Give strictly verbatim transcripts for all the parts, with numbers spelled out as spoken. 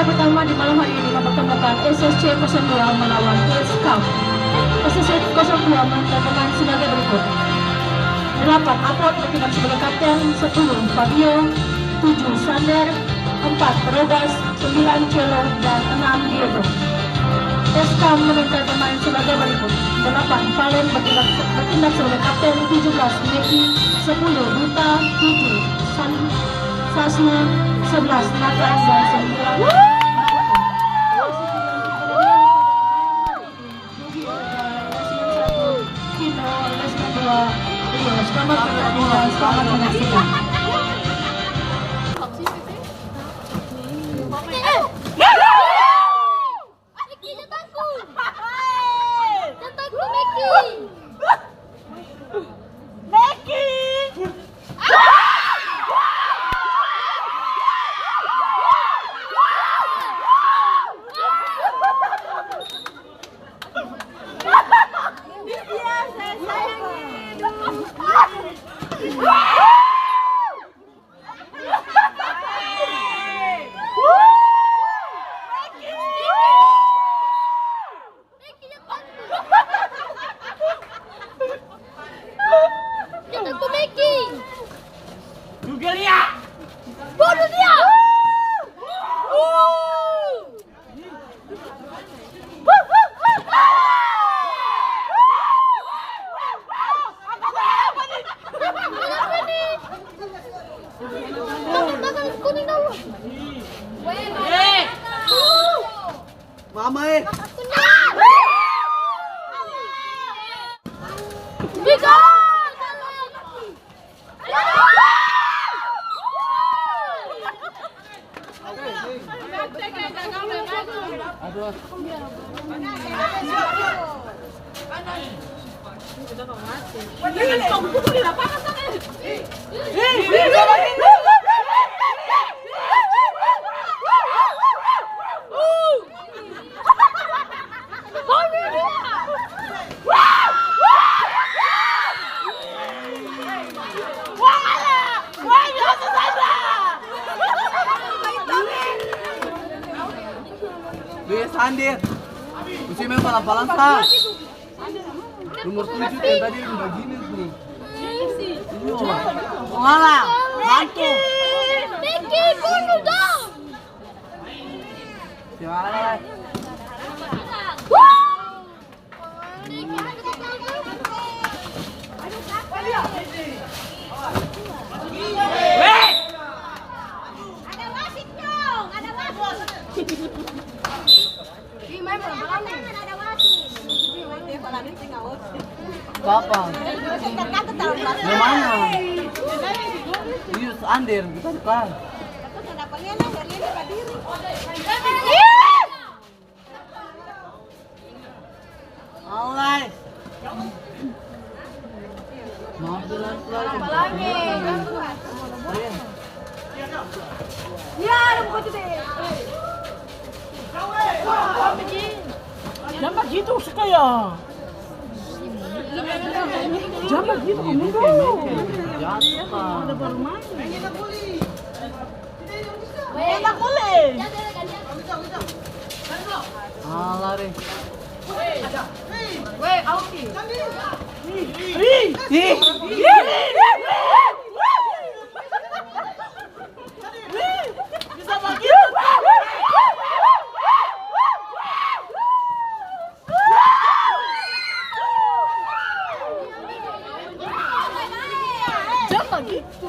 Pertama di malam hari ini mempertemukan S S C kosong dua melawan S K A M. S S C kosong dua menentukan pemain sebagai berikut. Delapan, Apot bertindak sebagai kapten, sepuluh, Fabio, tujuh, Sander, empat, Robas, sembilan, Celo, dan enam, Diego. S K A M menentukan pemain sebagai berikut. Delapan, Valen bertindak, bertindak sebagai kapten, tujuh belas, Meki, sepuluh, Duta, tujuh, San-, Sasnu, sebelas, Nathan, dan sembilan, Rugi, Lesman satu, Kino, Lesman dua, Rio. Selamat bertanding dan selamat menyaksikan. Meki, jangan takut. Jangan takut, Meki. Meki. Jangan ku Meki. Juga lia. Bunuh dia. Mama, eh. Be, Sander. Ose maeng palang-palang sa. Nomor tujuh yang tadi yang bagini tuh. Iya. Mengala. Bantu. Meki, bunuh dong. Siapa? Kapan? Di mana? Yus, Ander, kita bukan. Alright. Maaf, jelas, jelas. Iya. Ya, ada buku itu deh. Jangan bagitu, suka ya. Jangan bagitu, kamu tuh. Ada baru main. Enak boleh. Ah, lari. Weh, Auki. Ih. Ih. Ih. Bisa bagitu. Jang bagitu.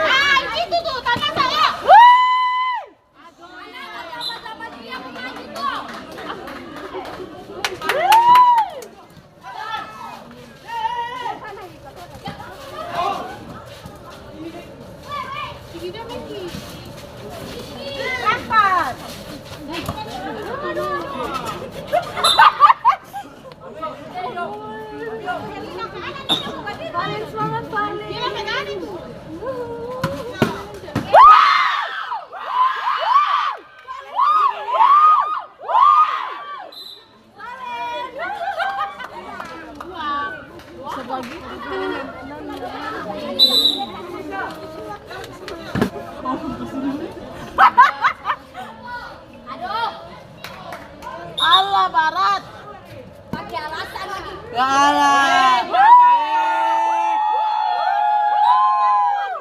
Ah, itu tuh, tanah saya. Allah, barat. Pake alasan lagi. Kalah.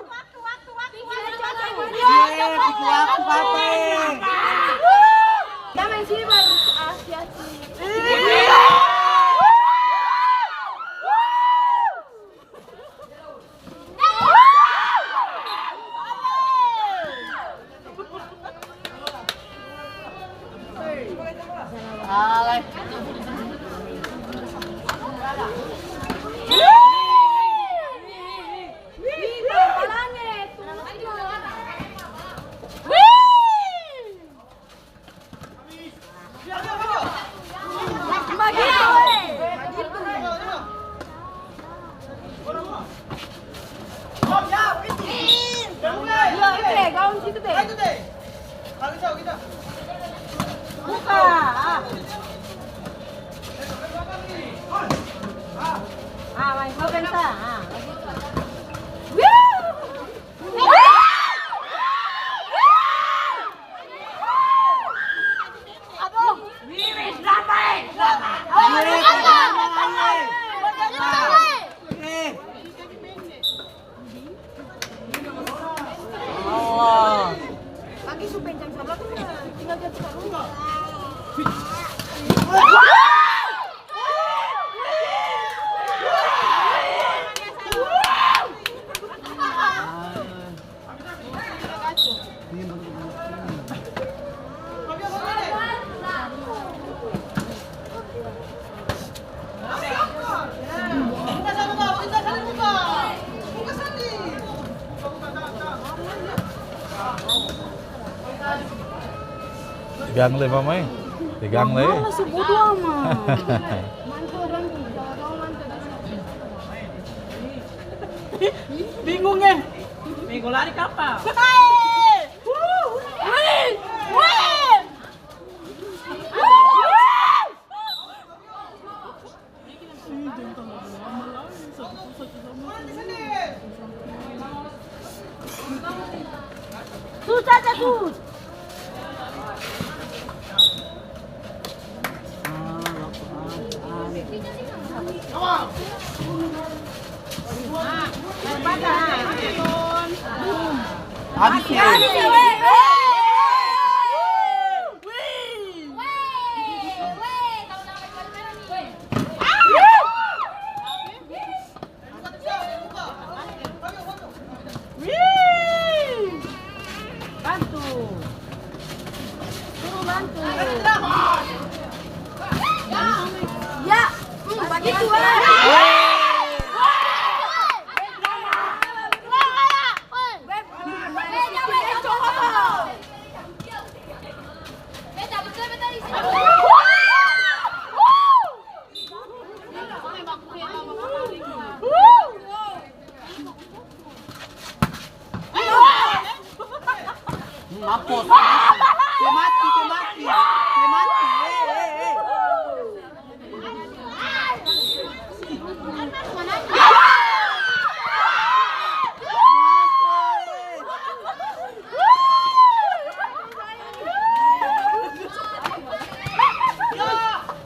Waktu, waktu, waktu, waktu, waktu. Ye, bikin waktu, Pape. Dia main sini baru, ah, sia-sia. Buka. Ah. Ah, main gol, Bensa. Ah, bagus. Pegang le, Mama, eh. Pegang le, eh. Mama su bodo ama. Bingung, eh. Minggu lari kapa? Sus, caca, sus. Abis, ya. Wih! Bantu. Suruh bantu. Ya, hmm, bagitu, ah. Mampus. Dia mati, dia mati. Dia mati. Eh, eh, eh.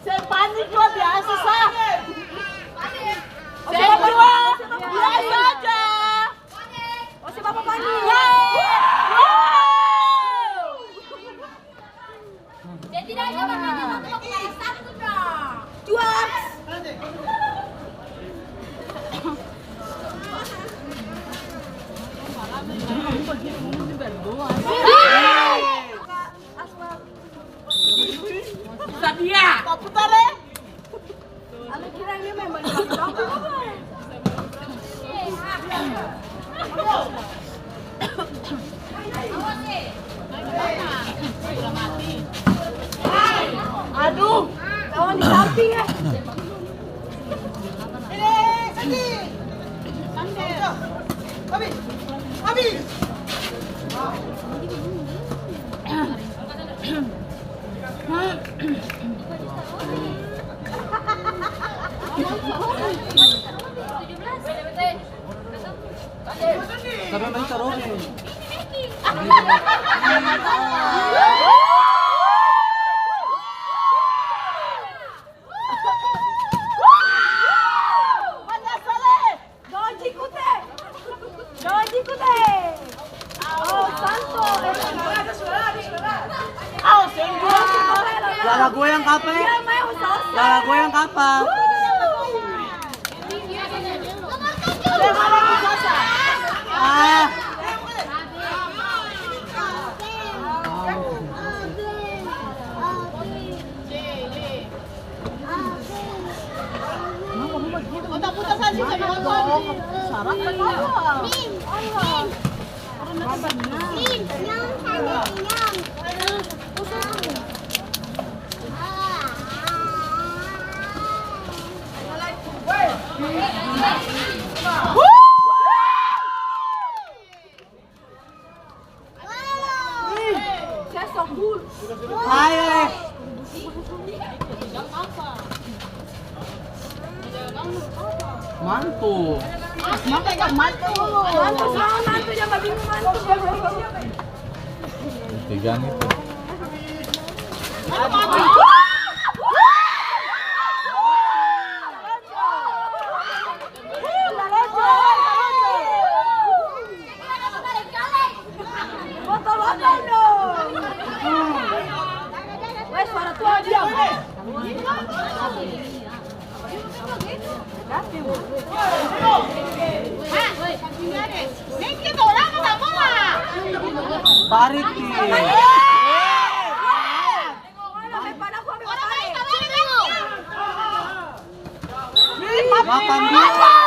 Seng panik jua biasa sa. Seng jua biasa saja. Siapa yang main taruh nih? Juara goyang kapa e? Juara goyang kapa? Ah. Ayo. Mantu. Mantu, mantu. Mantu, mantu, jangan bingung, mantu. Tiga nih. Tarik nih. Makan dulu.